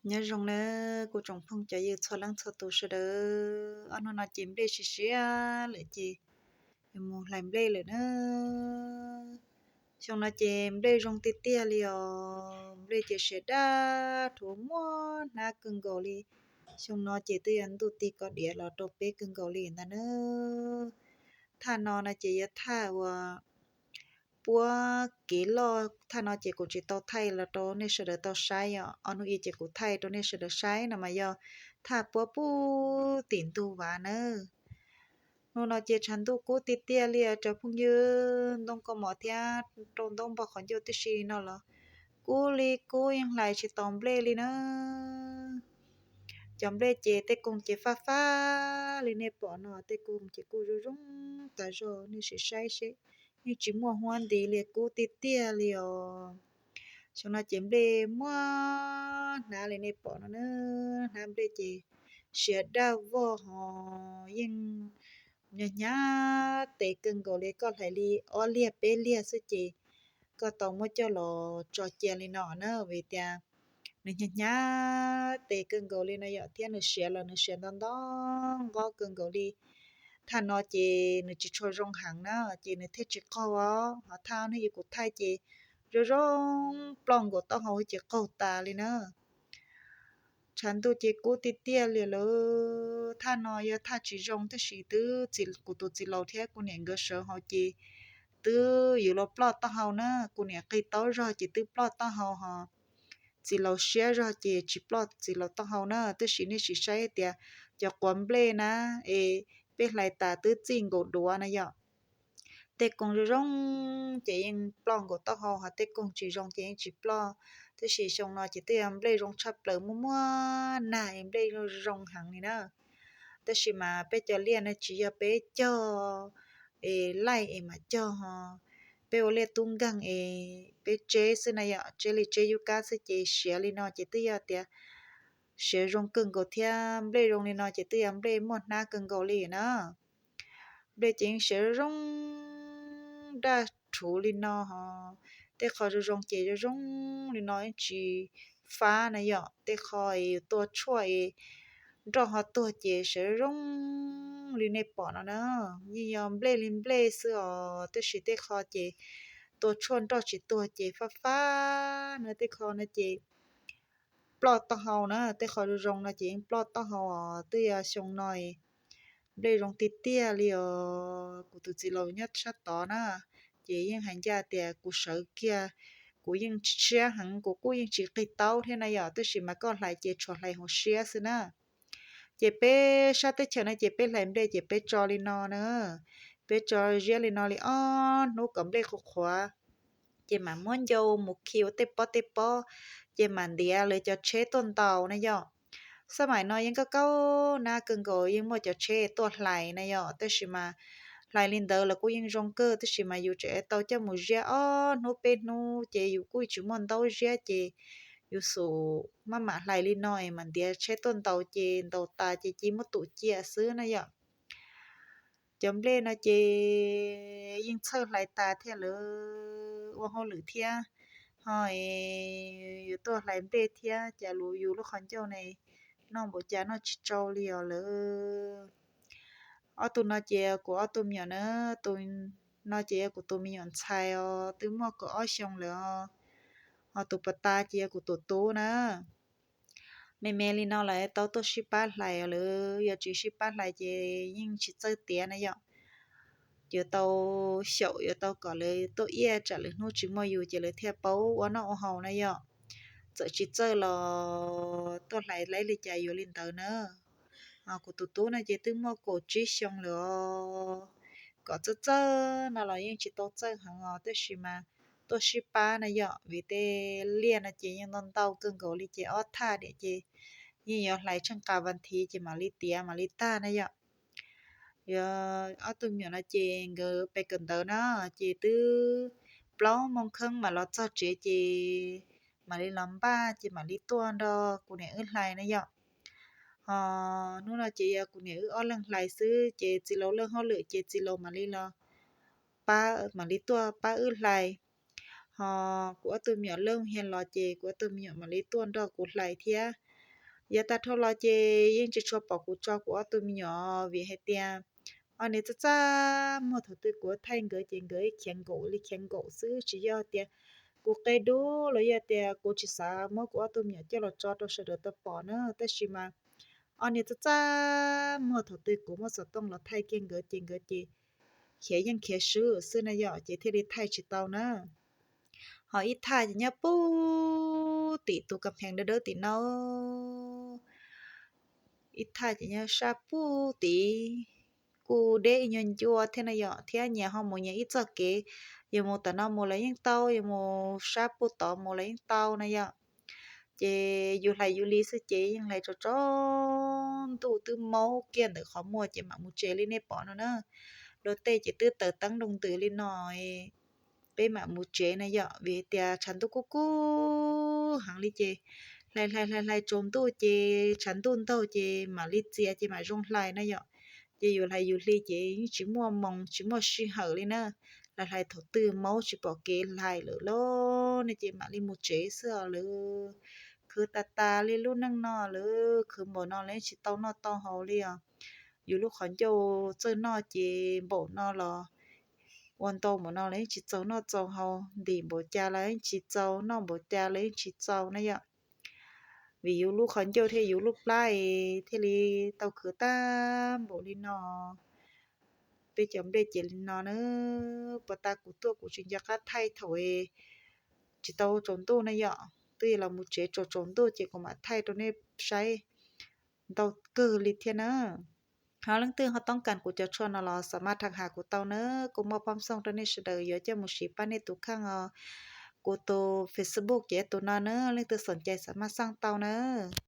Nyob zoo nawb kuv tsoom phooj cov ywg txhua leej txhua tus sawv daws. Ob hnub no ces nplej siav siav lawm ces yuav mus hlais nplej lawm na. Xyoo no ces nplej zoo tiag tiag li os, nplej ces siav daj rhuv muaj hnab kawg nkaus li. Xyoo no ces twb yog ntuj tig koj diav los rau peb kawg nkaus li ntag na. Thaj no no ces yog thaj uas puab kev loj, thaj no ces kuv tsis tau thaij los rau nej sawv daws tau saib os. Ob hnub i ces kuv thaij rau nej sawv daws saib no mas yog thaj puab pub tim ntug vas nawb. Hnub no ces tshav ntuj kub tiag tiag li os cov phooj ywg, ntoo kaus mom thiab rau ntaub npog qhov ncauj tib si no los kub li kub, yeej hlais tsis tau nplej li na. Cov nplej ces tej koog ces faj faj li nej pom no, tej koog ces kuj zoo zoo tas zog, nej sim saib seb, yeej tsis muaj huab nti li, kub tiag tiag li os. Xyoo no ces nplej muaj hnab li nej pom no na, hnab nplej ces siav daj vog hos yeej hnyav hnyav tes kawg nkaus li, koj hlais li ob liag peb liag xwb ces koj tau muab coj los tso cia li no na, vim tias nws hnyav hnyav tes kawg nkaus li no yom, thiab nws siav los nws siav nto nto nqov kawg nkaus li. Thaj no ces nws tsis tshua zoo heev na, ces nws thiaj tsis qaug os, ho thaj no yog kuv thaij ces zoo zoo, ploj nkaus taub hau ces qaug tas li na. Tshav ntuj ces kub tiag tiag li lawm. Thaj no yog thaj tsis zoo tab sis twb, kuv tus txiv laus thiab kuv niam nkawd sawv hauv ces twb yuav luag ploj taub hau na, kuv niam qig taub zog ces twb ploj taub hau hos txiv laus siab zog ces tsis ploj txiv laus taub hau na. Tab sis nej sim saib tias cov quav nplej na, es peb hlais tas twb txij nkaus duav na yom. Tej koog zoo zoo ces yeej ploj nkaus taub hau, ho tej koog tsis zoo ces yeej tsis ploj. Tab sis xyoo no ces twb yog nplej zoo tshaj plaws, muaj muaj nag es nplej zoo heev li na. Tab sis mas peb cov liaj no tsis yog peb cog es laij es mam cog ho, peb ua liaj tub nkeeg es peb tseb xwb na yom, tseb li tseb yub kab xwb ces siav li no ces twb yog tias siav zoo kawg nkaus thiab nplej zoo li no ces twb yog nplej muaj hnab kawg nkaus li na. Nplej ces yeej siav zoo zoo daj rhuv li no hos, tej qho zoo zoo ces zoo zoo li no yeej tsis fab na yom, tej qho es yus tua tshuaj es nroj ho tuag ces siav zoo zoo li nej pom no na. Yeej yog nplej li nplej xwb os, tab sis tej qho ces tua tshuaj nroj tsis tuag ces fab fab na, tej qho no ces ploj taub hau na, tej qho zoo zoo no ces yeej ploj taub hau os. Twb yog xyoo no nplej zoo tiag tiag li os. Kuv tus txiv laus nyob sab tod na, ces yeej hais ncaj tias kuv sawv kiag, kuv yeej tshiab heev, kuv kuj yeej tsis qig taub thiab na yom, tab sis mas koj hlais ces tshuav hlais hauv siab xwb na. Ces peb sab teb chaws no ces peb hlais nplej ces peb tso li no na, peb tso ziab li no li ob hnub kom nplej qhuav qhuav, ces mam muab ncau mus khi ua tej pob tej pob, ces mam ntiav lawv cov tsheb tuaj ntaus na yom. Xab maim no yeej kaub kaub nab kawg nkaus, yeej muaj cov tsheb tuaj hlais na yom, tab sis mas hlais li ntawd los kuj yeej zoo kawg, tab sis mas yus tseem tau coj mus ziab ob hnub peb hnub ces yus kuj tsis muaj ntaub ziab ces yus xum maj mam hlais li no es mam ntiav tsheb tuaj ntaus ces ntaus tas ces cia muab tum cia xwb na yom. Cov nplej no ces yeej txhawj hlais tas thiaj lawv ua hauj lwm thiab, ho es yuav tuaj hlais nplej thiab, cas luag yus lub qhov ncauj ne noj npaum cas noj tsis tsau li os lawv. Ob tug no ces kuv ob tug me nyuam na, tus no ces yog kuv tus me nyuam ntxhais os, twb muaj kaum ob xyoo lawm os, ho tus pas tas ces yog kuv tus tub na. Me me li no lawv tau tuaj sib pab hlais os, lawv yog tsis sib pab hlais ces yeej tsis txawj tiav na yom. Yuav tau xyaum, yuav tau kom lawv tuaj iaj tsam lwm hnub tsis muaj yus ces lawv thiaj paub ua noj ua haus na yom. Txawm tsis txawj los tuaj hlais laib li cas yuav li ntawd na. Kuv tus tub no ces twb muaj kaum tsib xyoo lawm os. Kom txawj txawj no los yeej tsis tau txawj heev os, tab sis mas tuaj sib pab na yom, vim tej liaj no ces yeej ntau ntau kawg nkaus li ces ob thaj diam ces yeej yuav hlais tsheej qas vas thiv ces mam li tiav mam li tag na yom. Yuav ob tug me nyuam no ces nkawd pes kawm ntawv na, ces twb plaub moo kheeb mam los txog tsev ces mam li los npaj ces mam li tuaj nrog kuv niam wb hlais na yom. Ho hnub no ces yog kuv niam wb ob leeg hlais xwb ces txiv laus leej hauj lwm ces txiv laus mam li los pab, mam li tuaj pab wb hlais. Ho kuv ob tug me nyuam leej hias los ces kuv ob tug me nyuam mam li tuaj nrog kuv hlais thiab. Yav tag dhau los ces yeej tsis tshua pom kuv tso kuv ob tug me nyuam vim hais tias ob niag txaj txaj muag, thaum twg kuv thaij nkawd ces nkawd khiav nkaum li khiav nkaum xwb, tsis yog tias kuv qe dub los yog tias kuv tsis xav muab kuv ob tug me nyuam coj los tso rau sawv daws tau pom na, tab sis mas ob niag txaj txaj muag, thaum twg kuv muab xov tooj los thaij kiag nkawd ces nkawd ces khiav yeej khiav swb xwb na yom, ces thiaj li thaij tsis tau na. Ho ib thaj ces nyob puag tim tus kas phees dawb dawb tim no, ib thaj ces nyob sab puag tim, kuj deb ib nyuag ncua thiab na yom, thiab nyias ho mus nyias ib txoj kev, yus mus tom no mus los yeej tau, yus mus sab puag tod mus los yeej tau na yom. Ces yus hlais yus li xwb ces yeej hlais tsaus tsaus ntuj twb maub kiag ntawm qhov muag ces mam mus tsev li nej pom no na. Luag tej ces twb taws teeb nroo ntws li no, peb mam mus tsev na yom, vim tias tshav ntuj kub kub heev li ces hlais hlais hlais hlais tsaus ntuj ces tshav ntuj ntaug ces mam li txias ces mam zoo hlais na yom. Ces yus hlais yus li ces yeej tsis muaj moos tsis muaj sij hawm li na, hlais hlais thaum twg maub tsis pom kev hlais lawm lauj ne ces mam li mus tsev xwb os. Lawv khwv tas tas li lub neej no, lawv khwv npaum no lawv yeej tsis tau noj tau haus li os. Yus lub qhov ncauj txawj noj ces npaum no los ua ntau npaum no los yeej tsis txaus noj txaus haus, ntim npaum cas los yeej tsis txaus, noj npaum cas los yeej tsis txaus na yom. Vim yus lub qhov ncauj thiab yus lub plab es thiaj li tau khwv tag npaum li no. Peb cov nplej ces li no na, puag ta kuv tuaj kuv tsis nco qab thaij thaum tsis tau tsaus ntuj na yom, twb los mus tsev tsaus tsaus ntuj ces kuv mam thaij rau nej saib ntau kawg li thiab na. Ho leej twg ho toob kas kuv cov tshuaj no los xam maj tham has kuv tau na, kuv muaj phoob xooj rau nej sawv daws yuav coj mus siv pab nej tus kheej os. Kuv tus Facebook ces tus no na, leej twg xoom cai xam maj xaj tau na.